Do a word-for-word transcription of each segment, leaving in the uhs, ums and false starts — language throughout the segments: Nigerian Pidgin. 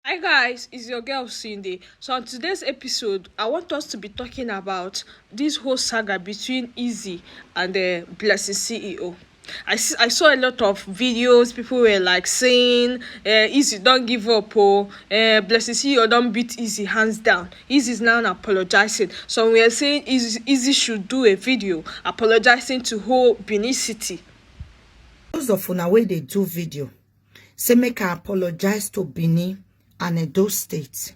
Hi guys, it's your girl Cindy. So on today's episode, I want us to be talking about this whole saga between Easy and the Blessing C E O. I, see, I saw a lot of videos. People were like saying, uh, "Easy, don't give up, oh, uh, Blessing C E O don't beat Easy hands down. Easy is now apologizing." Some were saying Easy, Easy should do a video apologizing to whole Benin City. Those of una wey dey do video, say make I apologize to Benin and Edo State.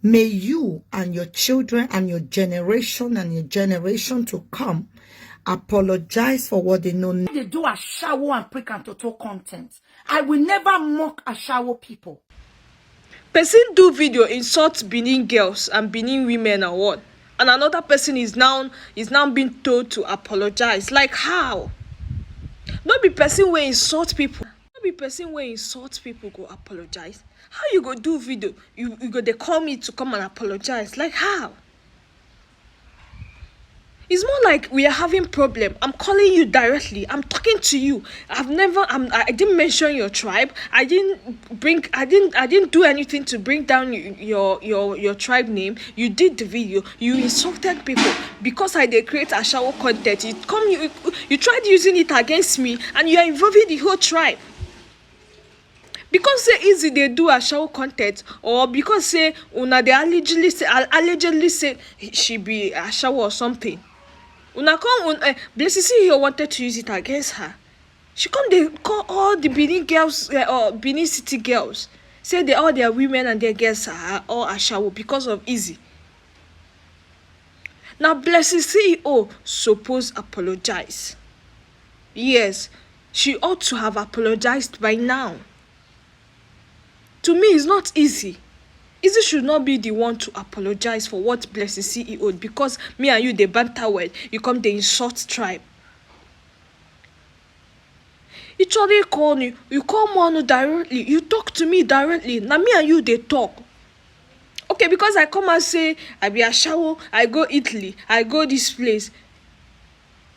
May you and your children and your generation and your generation to come apologize for what they know. They do ashawo and prick and toto content. I will never mock ashawo people. Person do video insult Benin girls and Benin women and what? And another person is now is now being told to apologize. Like how? No be person wey insult people. No be person wey insult people go apologize. How you go do video? You, you go dey call me to come and apologize. Like how? It's more like we are having problem. I'm calling you directly. I'm talking to you. I've never. I'm, I didn't mention your tribe. I didn't bring. I didn't. I didn't do anything to bring down y- your your your tribe name. You did the video. You insulted people because I dey create ashawo content. You come. You you tried using it against me, and you are involving the whole tribe. Because say Easy dey do ashawo content, or because say una dey allegedly say al- allegedly say she be ashawo or something. Una come un, uh, Blessing C E O wanted to use it against her. She come dey call all the Benin girls, uh, or Benin City girls, say they all their women and their girls are all ashawo because of Easy. Now Blessing C E O suppose apologize. Yes, she ought to have apologized by now. To me, it's not Easy. Easy should not be the one to apologize for what Blessing C E O, because me and you dey banter well, you come dey insult tribe. Ichori call you, you call Mono directly, you talk to me directly. Na me and you dey talk. Okay, because I come and say I be ashawo, I go Italy, I go this place.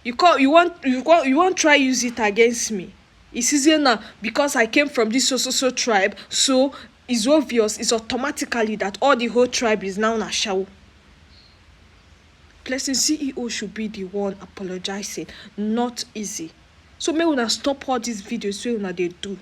You call, you want, you want, you want try use it against me. It's easier now because I came from this so so so tribe, so it's obvious, it's automatically that all the whole tribe is now ashawo. Blessing C E O should be the one apologizing, not Easy. So make una stop all these videos wey una dey do.